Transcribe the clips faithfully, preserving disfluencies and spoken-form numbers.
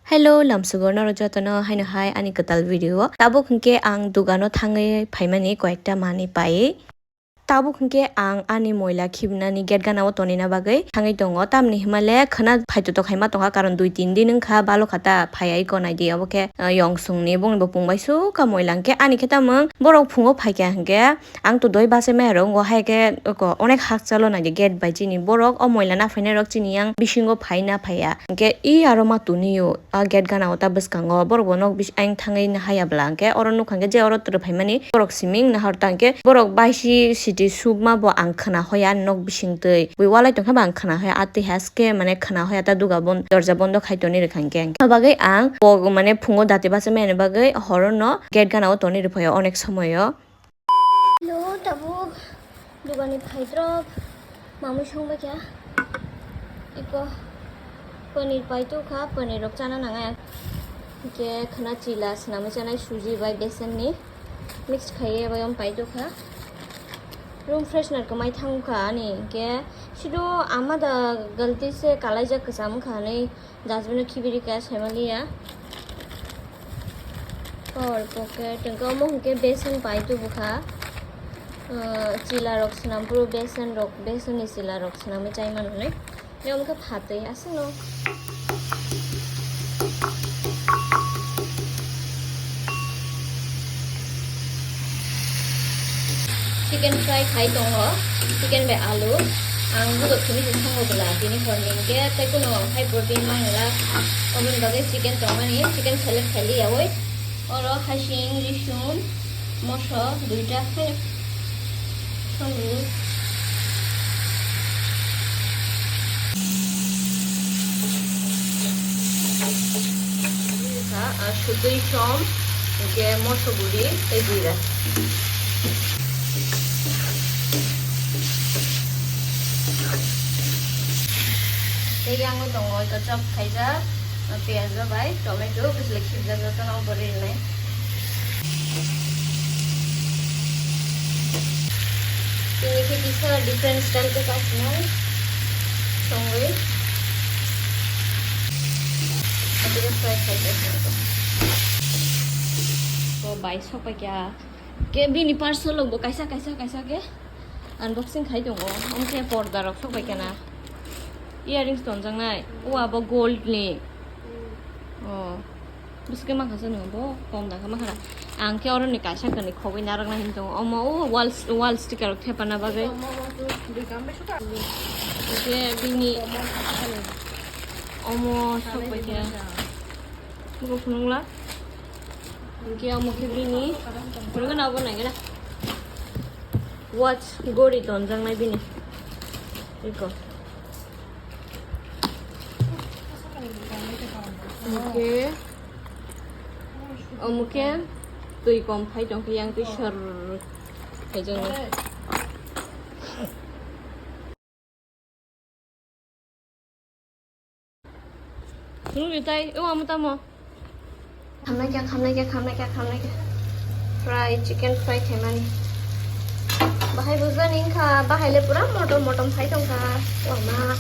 Hello, lamsugo norok jotono haino hai ani kwtal video o. Tabuk hwnkhe ang dugano thangwi phaimani koyekta manwi pai. Tabuk hwnkhe ang ani moila khibinani gate gana o tonina bagwi thangwi tongo. Tamni hwnmale khwna phaitotok hai ma tongkha, karon dui tin din wngkha balo kha ta phaiya iko naidi, obo khe, ah, yong songni bongni bo pung bai sukha moila hwnkhe ani khe tamung borok phungo phaikha hwnkhe. Ang to doi bachai maya rok, wngkha hai khe oko onek hakchalo naidi gate bai chini borok, o moila naphainai rok chini yang bisingo phai naphaiya. Hwnkhe i aro ma tuniyo, a gate gana o ta bwskango borok bo nok bis-, ayang thangwi nahaya bwla, hwnkhe oro nukha hwnkhe je oro twrwk phaimani borok simi wng nahar ta, hwnkhe borok baisi siti subma bo ang khwna hoya ani nok bising twi bui walai tongkha ba ang khwna hoya, a twi haske mane khwna hoya ta duga bon-, dorja bondo khai toni rwkha hwnkhe. Aboni bagwi ang bo mane phungo dati bachai maya ni bagwi horo no gate gana o toni rwphaiya onek somoyo. Hello, tabuk dugani phaidrop mamui songbaikha. Iko paneer paitokha, paneer rok chana nangnai. Hwnkhe khwna chila swnamwi chanai suji bai besan ni mix khaiwi bai om paitokha. Room freshener kwmai thangkha ani, hwnkhe sido ama da galti se kalaijak kwcham wngkha hinwi. Dustbin o khibiri khe saimaliya. Power pocket, hwnkhe omo hwnkhe besan pai tubu kha. Ah, chila rok swnam phuru besan rok, besan ni chila rok swnamwi chai mano hinwi. Tei omo khe phatwi aswkno. Chicken fry khai tongo, chicken bai alu. Ang budok simi se thango bwla, tini horni hwnkhe tei kuno high protein mangla, oboni bagwi chicken tongmani, chicken select khai liyaui. Oro hasing, risum, moso duita khai. Sutwi som, hwnkhe moso guri tei buira. Tei yango tongo ito chop khaijak, piyajo bai tomato, bwswlwi khibjak jotono bo rinai. Tini khe kisa different style khe kasinai songwi. Abo khe fry khai khe songwi. Bo bai sokpai kha. Khe bini parcel rok bo kaisa, kaisa, kaisa khe unboxing khai tongo. Omo khe porda rok sokpai khe na. Earrings tonjaknai. O abo gold ni. Oh. Bwswk khe mankha se nwng bo kom da khe mankha na. Ang khe oro ni kaisa kwrwi khogwi narwkna him tongo. Omo o wall, wall sticker rok thepana bagwi. Hwnkhe bini omo sokpai khe. Buko phunukla. Hwnkhe omo khe bini phunukgana obo naikhe na. Watch gori tonjaknai bini. Eko. Omo khe, omo khe twi kom phai tong khe yang twi sor khaijak nai. Nungni tai, o amo tamo. Khamnai kya, khamnai kya, khamnai kya, khamnai kya. Fry, chicken fry khaimani. Bahai bujani wngkha, bahai le pura motom motom phai tongkha. Wama.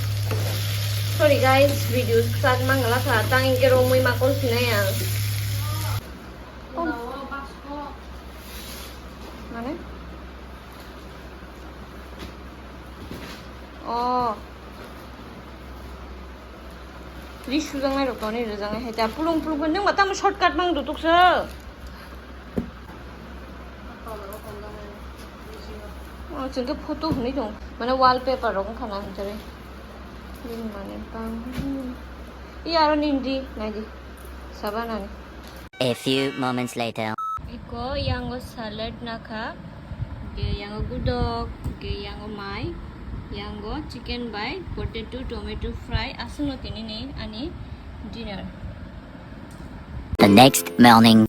Sorry guys, video kwchak mangala kha, tang hwnkhe romwi makol phinai ang. Oh. Mane? Oh. Ri sujaknai rok toni rwjaknai hai ta. Pulung pulung pulung. Nwng ba tamo shortcut mang dutuk se. Oh, chwng khe photo hwnwi tong. Mane wallpaper rok wngkha na hinjari. Bini mane bang. Iya aro nini ri nai di. Sabanani. A few moments later. Iko yango salad nakha, ge yango gudok, ge yango mai, yango chicken bai potato, tomato fry, aswkno tini ni ani dinner. The next morning.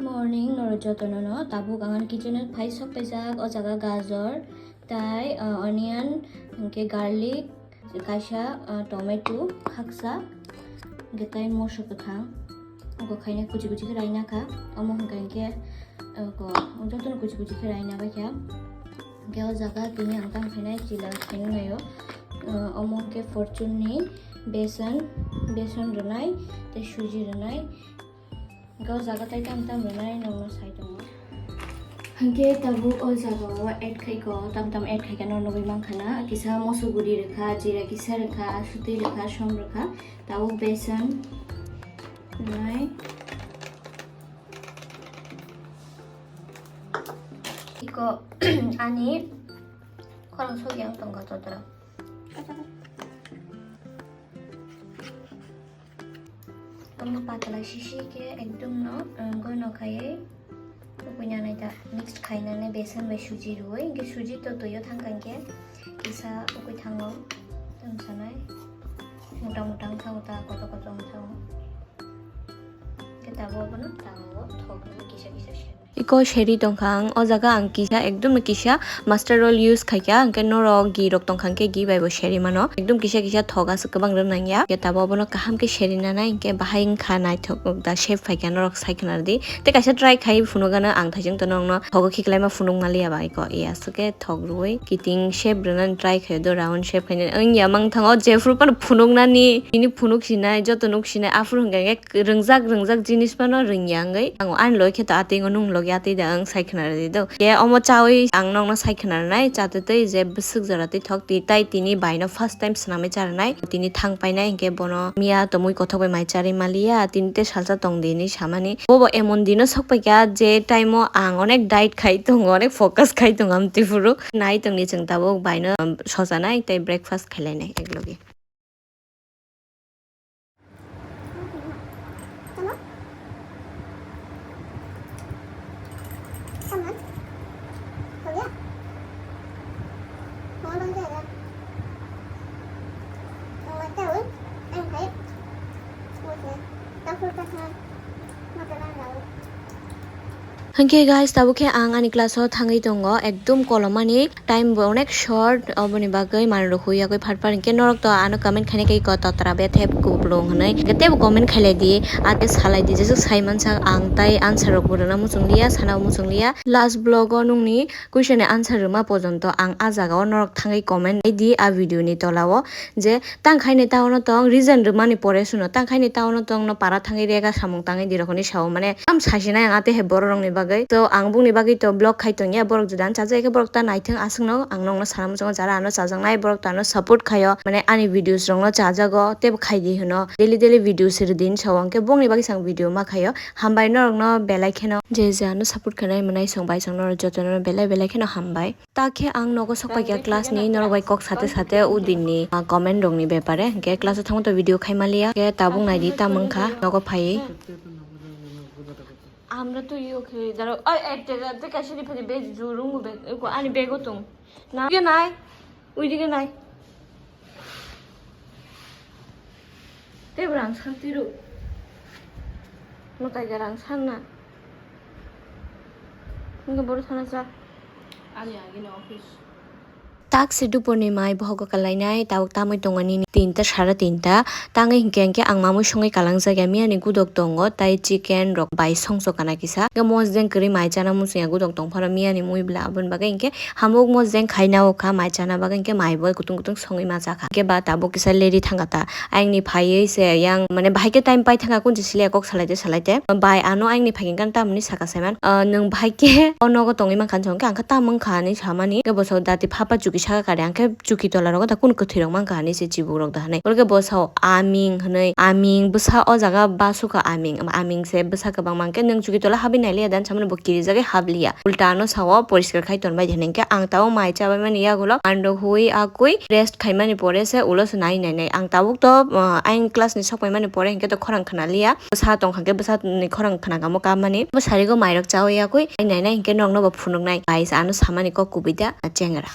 Morning, norok jotono no tabuk ang ani kitchen o phai sok paijak. O jaga gajor, tai, ah, onion, hinkhe garlic, kaisa, ah, tomato, khaksa, hinkhe tai moso kwthang. Obo khaina kuchi kuchi khe raina kha. Omo hinkhe hinkhe, ah, ko, jotono kuchi kuchi khe raina bai kha. Hinkhe o jaga tini ang tang khainai chila khainai o. Ah, omo hinkhe fortune ni besan, besan rwnai, tei suji rwnai. Hinkhe o jaga tai tam tam rwnai nokno sai tongo. Hinkhe tabuk o jaga o add khai ko, tam tam add khai khe no nugui mankha na. Kisa moso guri rwkha, jira kisa rwkha, sutwi rwkha, som rwkha. Tabuk besan rwnai. Iko ani khorang sogwi ang tongkha totra. Tongkha patla sisi khe ekdom no, um, gono khaiwi ukui nanai ta mix khainani besan bai suji rwui, hinkhe suji to twiyo thangkha hinkhe kisa ukui thango tong sanai mota mota wngkha ta koto koto wngkha. Hinkhe tabuk abono tango thok kisa kisa se. Iko seri tongkha ang, o jaga ang kisa, ekdom no kisa master roll use khaikha, hinkhe norok gi rok tongkha hinkhe gi bai bo seri mano. Ekdom kisa kisa thok aswk kwbang rw nangya. Hinkhe tabuk abono kaham khe seri nanai hinkhe bahai wngkha naithok da shape phaikha norok sai khna rwdi. Tei kaisa try khai phunukgano ang thaising tono wngno thogo khiklaima phunuk maliya ba iko. Iya aswk khe thok rwui kiting shape rwnani try khaio do, round shape khainani wngya mang thango jephru phano phunuknani bini phunuk sinai joto nuk sinai aphuru hwnkha khe Rwngjak, rwngjak jinis phano rwngya wngwi. Ang ani logi khe to atwi nung logi atwi da ang sai khna rwdi do. Khe omo chawi ang nokno sai khna rwnai, chatwi twi je bwswk jora twi thok twi tai tini bai no first time swnamwi cha rwnai. Tini thang painai hinkhe bono miya to mui kothok bai mai charwi maliya, tini tei salsa tong di hinwi samani. Bobo emon dino sok paikha je time o ang onek diet khai tongo, onek focus khai tongo amtwi phuru. Nai tongdi chwng tabuk bai no sojanai tei breakfast khailainai eklogi. Hinkhe guys, tabuk khe ang ani class o thangwi tongo, ekdum kolomani time bo onek short, oboni bagwi manwi rok huyagwi phar phar hinkhe norok to ano comment khainai khe iko totra bethe kuplung hinwi, hinkhe teibo comment khailai di, ate salai di, jeswk sai mansak ang tai answer rok bo rwna muchung liya, sana muchung liya. Last vlog o nungni question ni answer rwma pojonto ang a jaga o norok thangwi comment khai di a video ni tola o, je Tang khaini taono tong, reason rwmani pore suno. Tang khaini taono tong no para thangwi rega samung tangwi di rok hinwi sao. Mane, tam sasinai ang ate he borok rokni bagwi. To, ang bongni bagwi to vlog khai tongya, borok juda ano chajak khe borok ta naithung aswkno ang nokno sana muchungo jara ano chajaknai, borok to ano support khaio. Mane, ani videos rokno chajago, teibo khai di hwno. Daily daily videos rwdi hinwi sao, hwnkhe bongni bagwi se ang video ma khaio. Hambai norokno belai kheno. Je je ano support khainai mwnai chwng bai chwng norok jotono belai belai kheno hambai. Ta khe ang nogo sok paikha class ni, norok bai kok sate sate o din ni, ah, comment rok ni bepare. Hinkhe class o thangma to video khai maliya. Hinkhe tabuk nai di, tamo wngkha nogo phaiwi. Amra to yo khe daro, ai, ai, te, te, kaisa ni phani bag jurung bag, ko ani bag o tong. Na, ye nai, ui dige nai. Tei bo rang san tiro. Mwtai ga rang san na. Wngkha boro thana cha. Ani agini office. Tak se duporni mai bohogo kalainai, tabuk tamwi tongo nini tinta sara tinta. Tangwi hinkhe hinkhe ang mamwi songwi kalangjak ya, miyani gudok tongo, tai chicken rok bai songchok kana kisa. Hinkhe mosdeng kwrwi mai chana muchungya gudok tongphano miyani mui bwla, aboni bagwi hinkhe Hamuk mosdeng khaina o kha, mai chana bagwi hinkhe mai bo kutung kutung songwi ma cha kha. Hinkhe ba tabuk kisa leri thangkha ta. Ayangni phaiwi se yang, mane, bahai khe time pai thangkha, kunchi siliya kok salaite salaite. Bai ano ayangni phai hinkhe tamoni saka saiman, "Ah, nwng bahai khe o nogo tongwi mankha," hinwi sa, hinkhe ang khe tamo wngkha hinwi samani. Hinkhe bo sa, "Dati phapa chuki saka kare, ang khe chuki tola rogo da kunu kwthwi rok mankha," hinwi se chibuk rok da hinwi. Oro khe bo sa, "Aming," hinwi, aming bwsa o jaga basukha aming, aming se bwsa kwbangma, hinkhe nwng chuki tola habwi nailiya da hinwi samani bo kirijagwi habliya. Ulta ano sao poriskar khai tonbai di hinwi. Hinkhe ang tabuk mai chabaimani yagulo ando hui akui rest khaimani pore se ulo se nai nai nai. Ang tabuk to, uh, ayang class ni sokpaimani pore hinkhe to khorang khna liya. Bwsa tongkha khe bwsa ni khorang khna kamo kamani. Bo sarigo mairok chawi yakui nai nai nai hinkhe nokno bo phunuknai. Guys, ano samani kok kubui da chengra.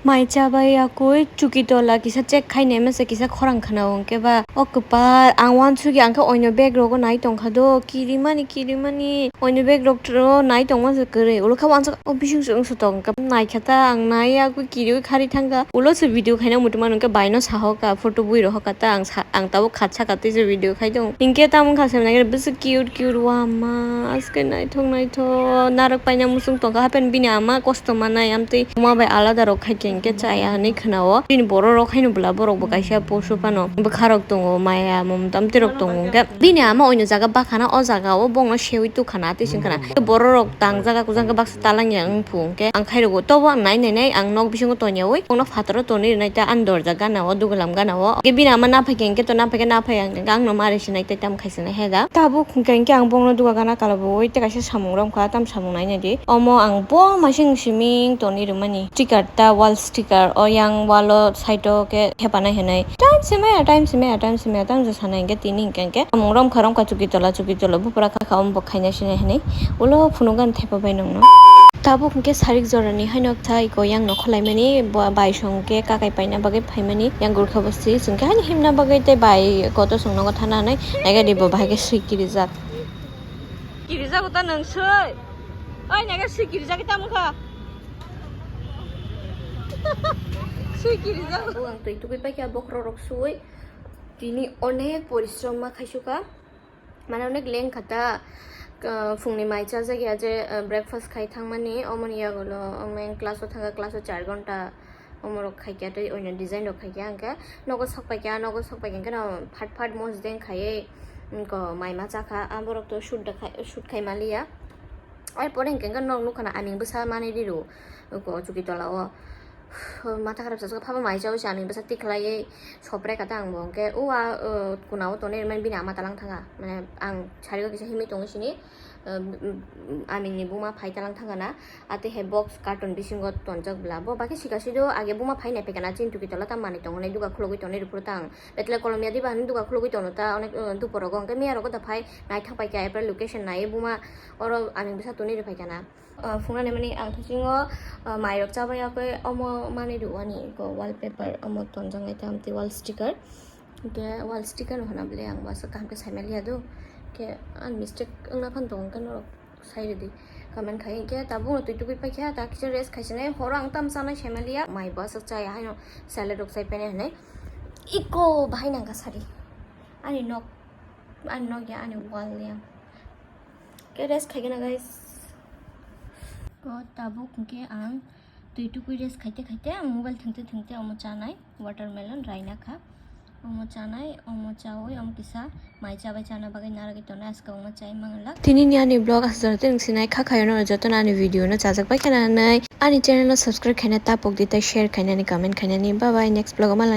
Mai chabai yakui chuki tola kisa check khainai masa kisa khorang khana hwnkhe ba o kwpal ang uansukya hwnkhe oino bag rogo nai tongkha do kirimani kirimani oino bag rok ro nai tongma se kwrwi ulo khe uansuk o bising se wngsa tongkha naikha ta ang nai yakui kiriwi khari thangkha ulo se video khaina muchung mano hwnkhe baino sahoka photo bui rohoka ta ang sa ang tabuk khatsa katwi se video khai tongo hinkhe tamo wngkha se nai bwswk cute cute wama aske naithok naithok narwk paina muchung tongkha hapen bini ama kosto manai amtwi. Mama bai alada rok khai khe hinkhe chaya hinwi khwnao. Bini borok rok haino bwla borok bo kaisa posu phano bwkha rok tongo maya mamta amtwi rok tongo hinkhe bini ama oino jaga bakhana o jaga o bongno sewi tukhana tei singkhana borok rok tang jaga kujang khe baksa talang ya wngphu hinkhe ang khai rwgo tobo ang nai nai nai ang nok bisingo toniyawi bongno phataro tonwi rwnai ta ani dorja gana o dugulam gana o hinkhe bini ama naphai khe hinkhe to naphai khe naphai ang hinkhe angno mari sinai tei tamo khai sinai hai da tabuk hinkhe hinkhe ang bongno duga gana kalabuwi tei kaisa samung romkha tam samung nai nai di. Omo ang bo masing siming toni rwmani sticker ta wall sticker o yang wall o side o khe thepanai hinwi time se maya time se maya time se maya tamo se sanai hinkhe tini hinkhe hinkhe samung romkha romkha chuki tola chuki tola bupra kha kha omo bo khaina sinai hinwi ulo phunukgani thepabai nongno. Tabuk hinkhe sarik jorani haino kthai ko yang nokho laimani bo bai song khe kakai paina bagwi phaimani yang gurkha bosti chwngkhe haino himna bagwi tei bai koto song nogo thana hinwi naigadi bo bahai khe swi kirijak. Kirijago ta nwng swi. Oi, naga swi kirijak ta mukha. Swi kirijago. Ang twi tugui paikha bokhorok rok swi. Tini onek porishrom ma khaisuka. Mane onek lengkha ta. Ka-, phungni mai chajak ya je, eh, breakfast khai thangmani, omoni yagulo, omo class o thangkha, class o char ghonta. Omorok khaikya tei oino design rok khaikya hwnkhe nogo sokpaikya nogo sokpaikya hwnkhe no phat phat mosdeng khaiwi wngkha mai ma chakha aborok to shoot da khai shoot khai maliya. Ai pore hwnkhe hwnkhe nok nukha na aming bwsa manwi riro wngkha o chuki tola o matha kharap chasukha phaba mai chawi se aming bwsa tikhlaiwi sopre kha ta ang bo hwnkhe o a kuna o tonwi rwmani bini ama talang thanga mane ang sari o kisa himwi tongo sini. Aming ni buma phai talang thangana. Ate he box carton bisingo tonjak bla. Bo bakhe sika sido age buma phai nai phaikana chini tuki tola ta manwi tongo nai duga khulogwi tongnai rw phuru tang. Betle kolom ya diba hinwi duga khulogwi tono ta onek, uh, dupor rogo hwnkhe miya rogo da phai naithok paikha April location nai buma oro aming bwsa tonwi rw phaikana. Uh, phungnani mani ang thusingo, uh, mairok chabai yakwi omo manwi rwani go wallpaper omo tonjak nai ta amtwi wall sticker. Hwnkhe wall sticker no hwnna bwle ang uansuk kaham khe saimaliya do. Hwnkhe ani mistake wngna phano tongo hwnkhe norok sai rwdi comment khai. Hwnkhe tabukno twi tugui paikha ta kisa rest khaisinai horo ang tamo chanai saimaliya mai bo aswk chaya haino salad rok chai painai hinwi. Iko bahai nangkha sari ani nok ani nok ya ani wall ya. Hwnkhe rest khaigana guys. Ko tabuk hwnkhe ang twi tugui rest khaite khaite ang mobile thwngte thwngte omo chanai. Watermelon raina kha. Omo chanai, omo chawi, omo kisa mai chabai chana bagwi naragwi tongnai, askha omo chai manglak. Tini ni ani vlog aswk jora tei nwng sinai kha khayo no jotono ani video no chajak bai khe nanai ani channel no subscribe khaina tapok di tei share khainani comment khainani. Bye bye, next vlog o malai.